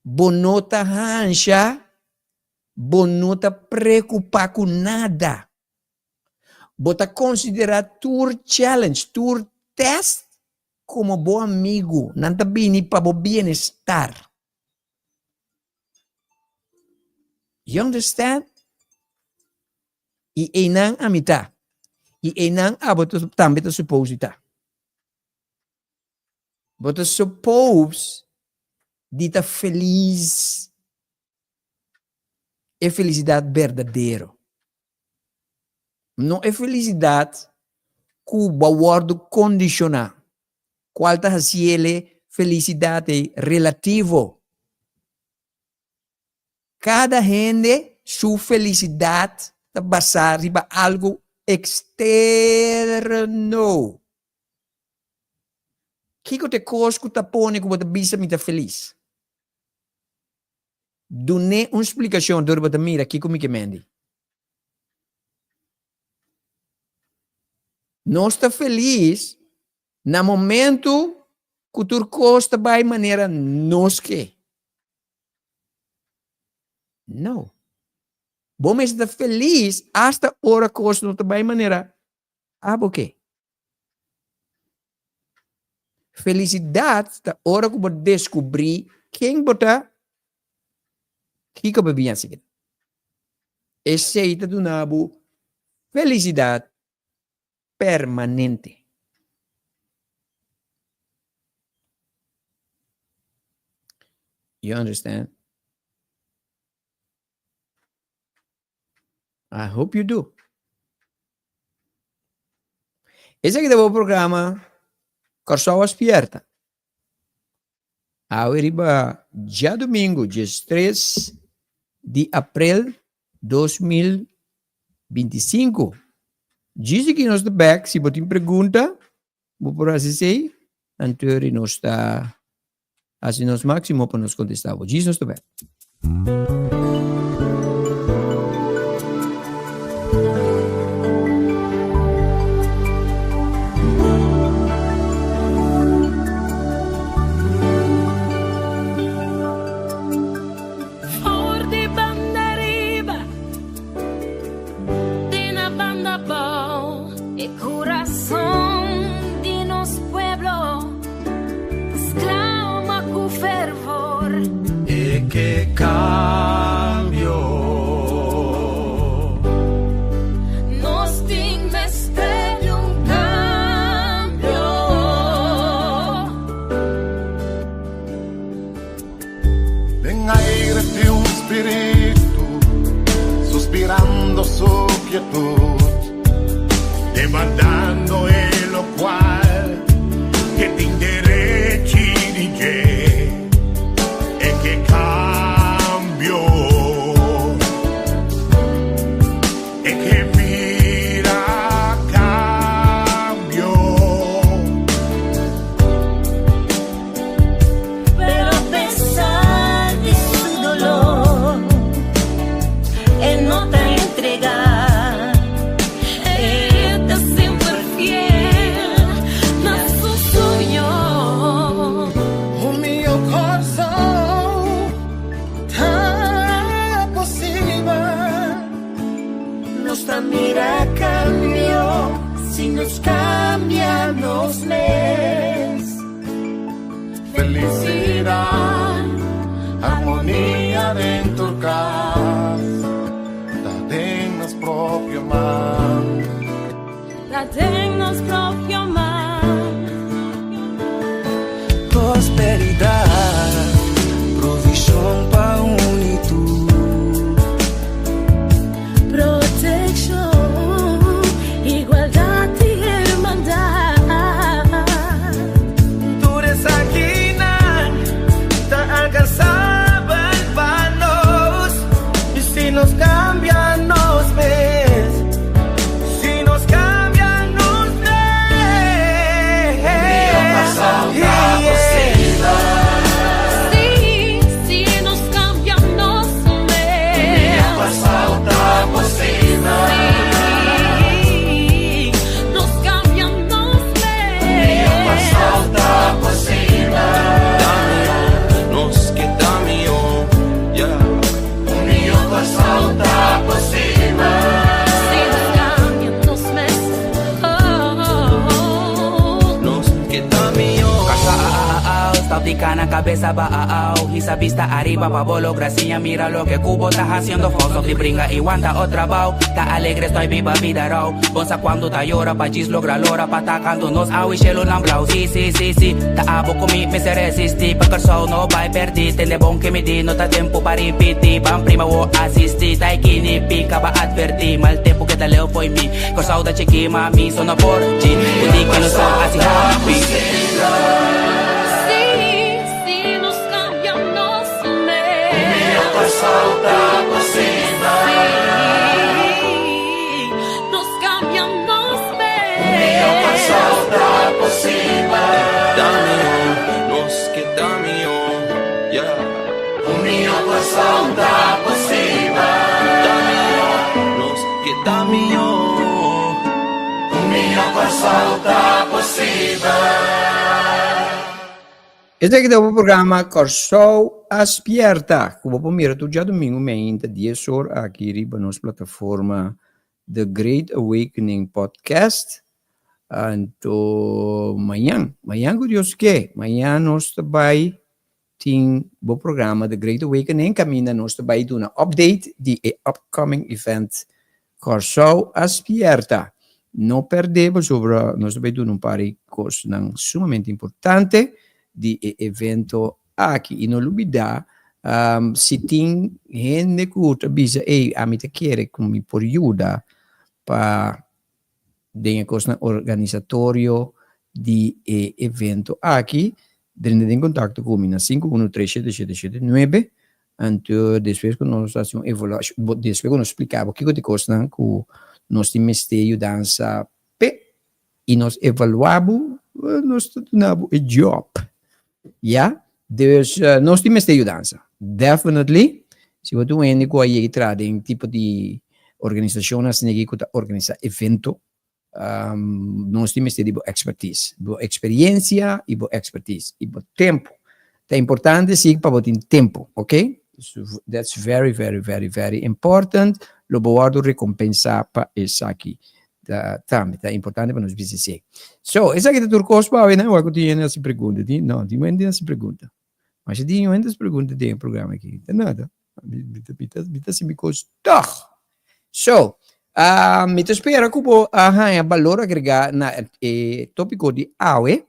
bo no ta hansha, bo no ta preokupá ku nada. Bo ta konsiderá tur challenge, tur tèst komo bo amigu. Nan ta bini pa bo bienestar. You understand? I einan ami ta. I einan abo tambe ta supose ta. Bo ta suppose di ta feliz. E felicidad berdadero. No e felicidad cu bo a wordo condiciona, cual ta haciele felicidad ei relativo. Cada hende su felicidad ta basa riba algo externo. Kiko ta e kos ku ta pone ku bo ta bisa mi ta felis? Dun'é un splikashon dor bo ta mira kiko mi ke mendi. Nos ta felis na momentu ku tur kos ta bai manera nos ke. No. Bo mester ta felis asta ora kos no ta bai manera abo ke. Felisidat ta ora ku bo deskubrí ken bo ta, kiko bo bin hasi. Esei ta duna bo felisidat permanente. You understand? I hope you do. Esaki ta bo programa Kòrsou a Spierta. Awe riba djadumingu 13 di aprel 2025. Djis aki nos ta bek, si bo tin pregunta bo por hasi esei, anto nos ta Hasi nos máximo pa nos contestá bo. Djis nos ta bek. For di banda riba te na banda abou. E kurason di nos pueblo. Sclama cu fervor. E ke cambio. Nos tin mester di un cambio. Den aire tin un spiritu suspirando su quietud, demandando e locual ke tin derechi di dje, e ke cambio, e ke mira cambio. Pero a pesar di su dolor, e no ta entregá. E ta semper fiel na su soño. Un mihó Kòrsou ta posibel. Nos ta mira kambio si nos kambia nos mes. Felicidad, armonia den tur cas, ta den nos propio man. Ta den nos propio man. Prosperidad, provishon pa un i tur. Protekshon, igualdat i hermandat. Tur esakinan ta alkansabel pa nos i si nos kambia nos mes, si nos kambia nos mes. Nan cabeza ba ao Hisa vista ariba pa bo logra siña Mira loke cu bo ta haciendo fout Stop di bringa y wanta o trabao Ta alegre estoy biba vida rao Bon sa cuando ta yora pa djis logra lora Pa ta canto nos awe shelonan blauw Si si si si Ta abo cu mi mester resisti Pa Corsou no bay perdi Tende bon ke mi di No ta tempo pa ripiti Ban prima wo asisti Ta e kini pica ba adverti Mal tempo keda leu fo'i mi Corsou ta chiki ma mi so no por dji Cu di ki no so haci happy. Si, si nos cambia nos mes. Si, nos cambia nos mes. Ta mihó, nos ke ta mihó, yeah. Ta mihó, nos ke ta mihó. Esaki ta bo programa Kòrsou a Spièrta, ku bo por mira tur djadumingu meinta dies or aki riba nos plataforma The Great Awakening Podcast. Anto mañan, mañan ku Dios ke, mañan nos ta bai tin bo programa The Great Awakening kaminda nos ta bai duna update di e upcoming event Kòrsou a Spièrta. No pèrdè pasobra nos ta bai duna un par di kosnan sumamente importante di e evento aki. I no lubidá si tin hende ku ta bisa ey ami ta kere ku mi por yuda pa den e kosnan organisatorio di e evento aki, drenta den kontakto ku mi na sinku unu tres shete shete shete nuebe, anto despues ku nos hasi un evaluashon, despues ku nos splika bo kiko ta e kosnan ku nos tin mester yudansa p'e i nos evaluá bo, nos ta duna bo e job, ya. Dus nos tin mester yudansa, definitely. Si bo ta un hende ku a yega traha den tipo di organisashon asina aki ku ta organisá evento, nos tin mester di bo expertise, bo experiencia i bo expertise i bo tempu. Ta importante si pa bo tin tempu, ok? That's very, very, very, very important. Lo bo wòrdu rekompensá pa esaki. Ta tambe ta importante pa nos bisa esei. So, esaki ta tur kos pa awe nan. Wak ku tin hende hasi pregunta. Tin, no, tin hende hasi pregunta. Masha tin hende hasi pregunta den e programa aki. Ta nada. Mi ta, mi ta, mi ta hasi mi kos tòg. So, mi ta spera ku bo a haña balor agregá na e tópiko di awe.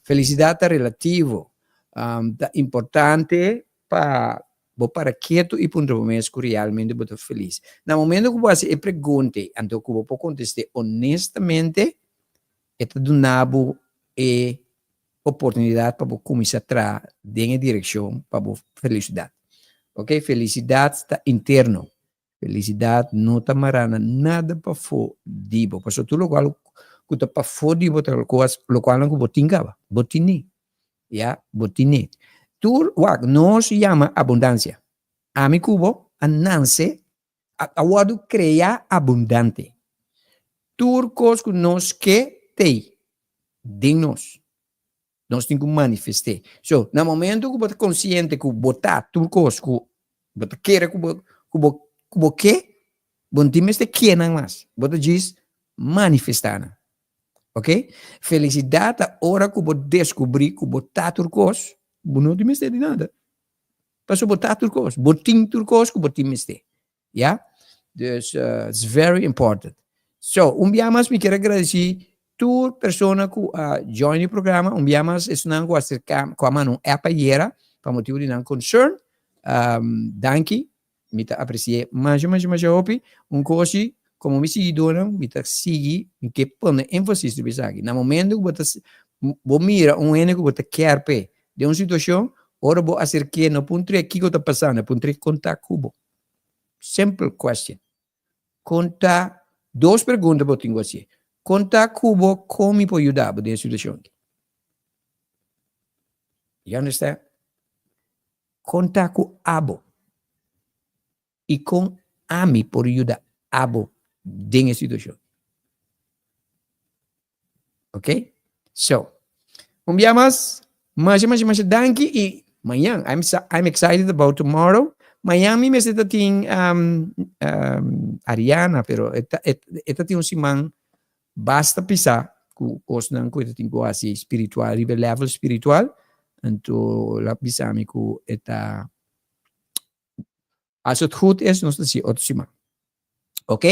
Felisidat ta relativo. Ta importante pa bo para ketu i puntra bo mes ku realmente bo ta felis. Na momento ku bo hasi e pregunta ei, anto ku bo por kontest'é onestamente, e ta duna bo e oportunidat pa bo kuminsá traha den e direkshon pa bo felisidat. Oke, felisidat ta interno. Felisidat no ta mará na nada pafó di bo, pasobra tur lokual ku ta pafó di bo ta lokualnan ku bo tin kaba, bo tine. Ya, bo tine. Tur, wak, nos yama abundansia. Ami ku bo a nanse, a wòrdu kreá abundante. Tur kos ku nos ke t'ei den nos. Nos tin ku manifest'é. So, na momento ku bo ta konsiente ku bo ta tur kos ku bo ta kere ku bo ku bo ku bo ke, bo no tin mester ke nan mas. Bo ta djis manifestá nan. Ok? Felisidat ta ora ku bo deskubrí ku bo ta tur kos, bo no tin mester di nada. Pasobra bo ta tur kos. Bo tin tur kos ku bo tin mester. Ya? Dus, it's very important. So, un bia mas mi kier a gradisí tur persona ku a join e programa, un bia mas esnan ku a aserká, ku a manda un app ayera pa motibu di nan concern. Danki, mi ta apresi'é masha masha masha hopi. Un kosi, komo mi siguidónan, mi ta sigui, mi ke pone énfasis riba esaki. Na momento ku bo ta, bo mira un hende ku bo ta kier p'e den un situashon, ora bo aserk'é no puntr'é kiko ta pasando, puntr'é kon ta ku bo. Simple question. Kon ta, dos pregunta bo tin ku hasié. Kon ta ku bo, kon mi por yuda bo den e situashon aki? You understand? Kon ta ku abo i kon ami por yuda abo den e situashon? Ok? So, un bia mas, masha, masha, masha danki i mañan, I'm, I'm excited about tomorrow. Mañan mi mester ta tin um, um, Ariana, pero e ta, e, e ta tin un siman basta pisá. ku kosnan ku e ta tin ku hasi spiritual riba e level spiritual anto el a bisa mi ku e ta Als het goed is, nos ta si otro siman. Ok?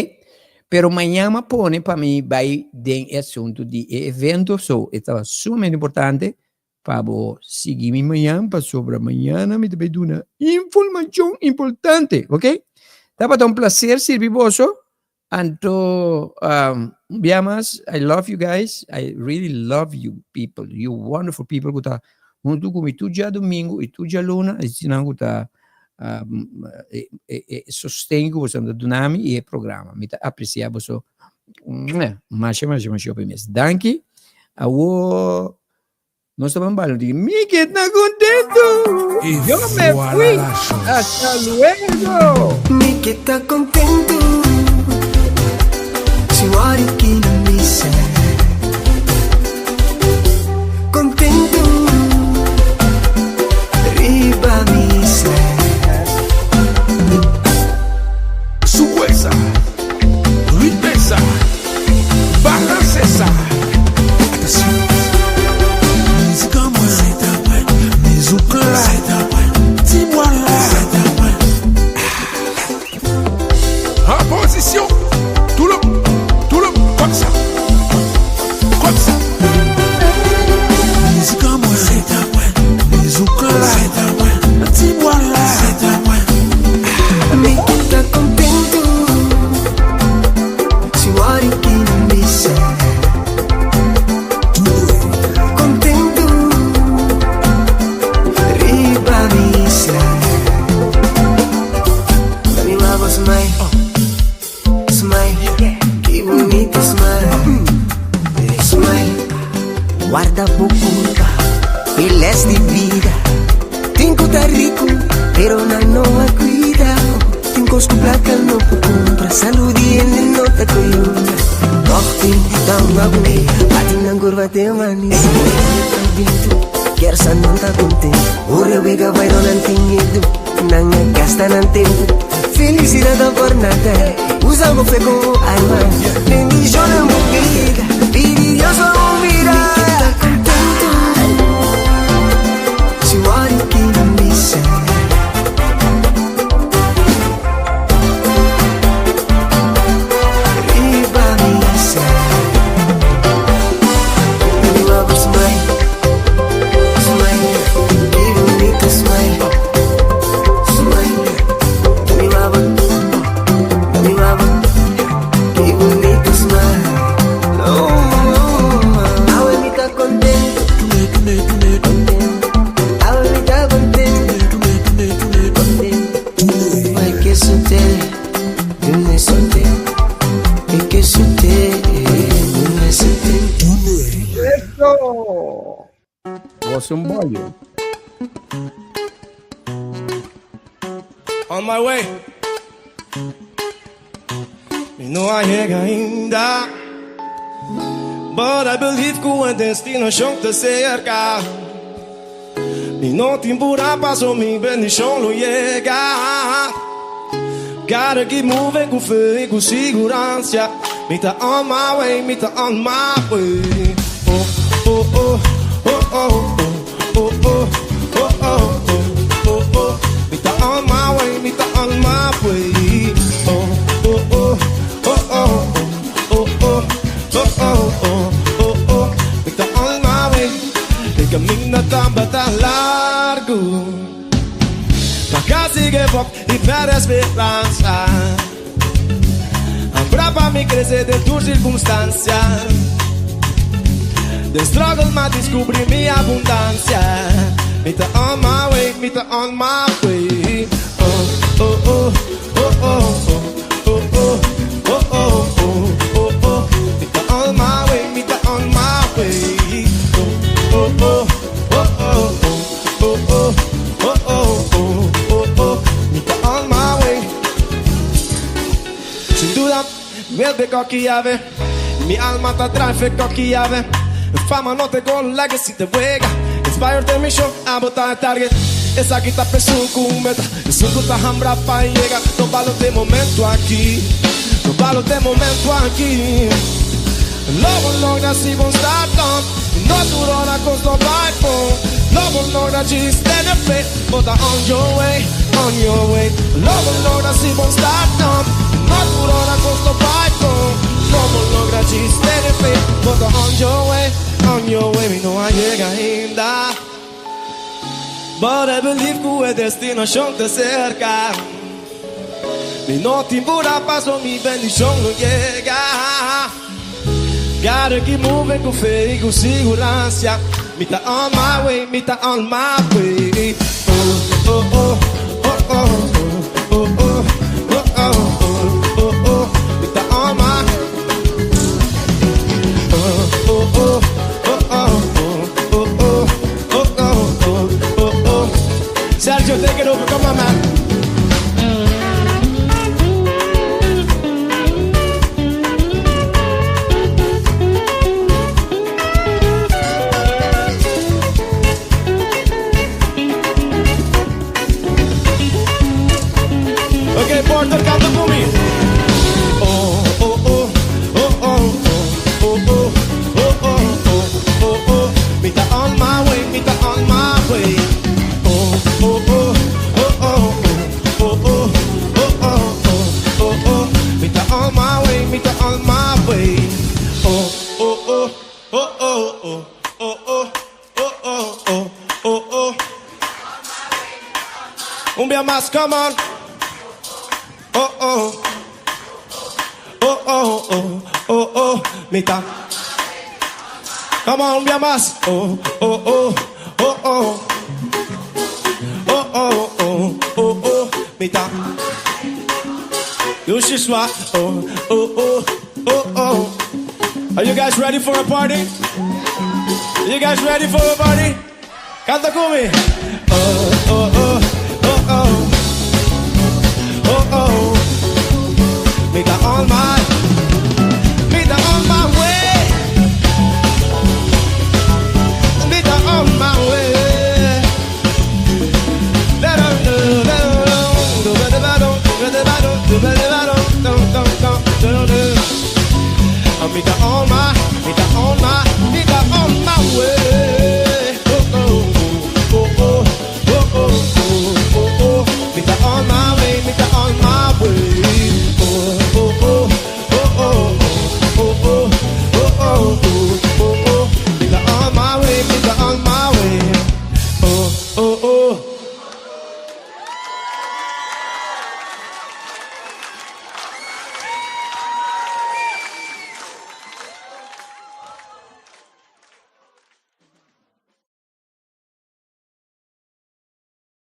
Pero mañan m'a pone pa mi bai den e asuntu di e evento, so e ta sumamente importante pa bo sigui mi mañan, pasobra mañana mi ta bai duna informacion importante, ok? Tabata un placer sirbi boso, anto um, un bia mas, I love you guys, I really love you people, you wonderful people ku ta huntu ku mi tur djadumingu i tur djaluna, esnan ku ta e, e, e sosten ku boso ta duna mi i e programa. Mi ta apresia boso masha, masha, masha hopi mes. Danki. Awo nos ta ban bala. Di mi ke ta contento. Yo me fui. Hasta luego. Mi ke ta contento. Si wari ki na misa. Contento. Riba misa. Su fuerza, riqueza, balance esa. Attention. Mizik an mwen, mizik la, ti bwa la. En position, tout le tout le comme ça, comme ça. Mizik an mwen, mizik la, ti bwa la. Mi ke ta contento. Si wari ki na misa. Contento. Riba misa. Mi mama smile. Smile. Ki bunita smile. Smile. Guarda bo culpa, e les di vida. Tin cu ta rico, pero nan no a cuida. Tin cos cu placa no por cumpra, salud di hende no ta coyunta. Toch tin tan abu, bati nan curva te manisi. Kersa nan ta contento, ora wega bai no nan tin miedo. Nan a gasta nan tempo, felicidad ta por nada. Usa bo fe como arma, bendiciona bo vida, pidi Dios pa bo mira. Mi ke ta contento, si wari ki na misa. Riba misa. Mi mama smile, smile, ki bunita smile, smile. Mi mama, mi mama, ki bunita smile. Oh, oh, awe mi ta contento, contento. Awe mi ta contento, contento. Ay, que sute, dune sute, ay, que sute, dune sute. Eso! Vos un bollo. On my way. Mi no a yega ainda. But I believe ku e destinashon ta serka. Mi no tin pura paso mi bendishon lo yega. Gotta keep moving ku fe i ku siguransia. Mi ta on my way, mi ta on my way. Oh, oh, oh, oh, oh, oh, oh, oh, oh, oh, oh, oh. Mi ta on my way, mi ta on my way. Oh, oh, oh, oh, oh, oh, oh, oh, oh, oh, oh, oh. Mi ta on my way. E kaminda tabata largu. Ma kasi give up i pèrdè speransa. Abra pa mi krese den tur sirkunstansia. Den struggle m'a diskubrí mi abundansia. Mi ta on my way, mi ta on my way. Oh, oh, oh, oh, oh, oh, oh, oh, oh, oh, oh, oh. Mi ta on my way, mi ta on my way. Oh, oh, oh, oh, oh, oh, oh, oh, oh, oh, oh. Mi ta on my way. Sin duda, mi cocky llave. Mi alma ta drive cocky llave. Fama no te gol, legacy te wega. Inspired den mi show, abo ta e target. Esaki ta p'esun ku meta, esun ku ta hambra pa yega. No balo te momento aki, no balo te momento aki. Lo bo logra si bo start up. No tur ora kos lo bai bon. Lo bo logra djis tene fe. Bo ta on your way, on your way. Lo bo logra si bo start up. No tur ora kos lo bai bon. Lo bo logra djis tene fe. Bo ta on your way, on your way. Mi no a yega ainda. But I believe ku e destinashon ta serka. Mi no tin pura paso mi bendishon lo yega. Gotta keep moving ku fe i ku siguransia. Mi ta on my way, mi ta on my way. Oh, oh, oh, oh, oh, oh, oh, oh, oh, oh, oh, oh. Mi ta on my. Oh, oh, oh, oh, oh, oh, oh, oh, oh, oh, oh, oh. Sergio, take it over. Come on, man. Okay, Porter, kanta ku mi. Oh, oh, oh, oh, oh, oh, oh, oh, oh, oh, oh, oh. Mi ta on my way, mi ta on my way. Oh, oh, oh, oh, oh, oh, oh, oh, oh, oh, oh, oh. Mi ta on my way, mi ta on my way. Oh, oh, oh, oh, oh, oh, oh, oh, oh, oh, oh, oh, oh. Un bia mas, come on. Oh, oh. Oh, oh, oh, oh, oh, mi ta. Come on, un bia mas. Oh, oh, oh, oh, oh. Oh, oh, oh, oh, oh, mi ta. Dushi swa. Oh, oh, oh, oh, oh. Are you guys ready for a party? You guys ready for a party? Kanta ku mi. Oh.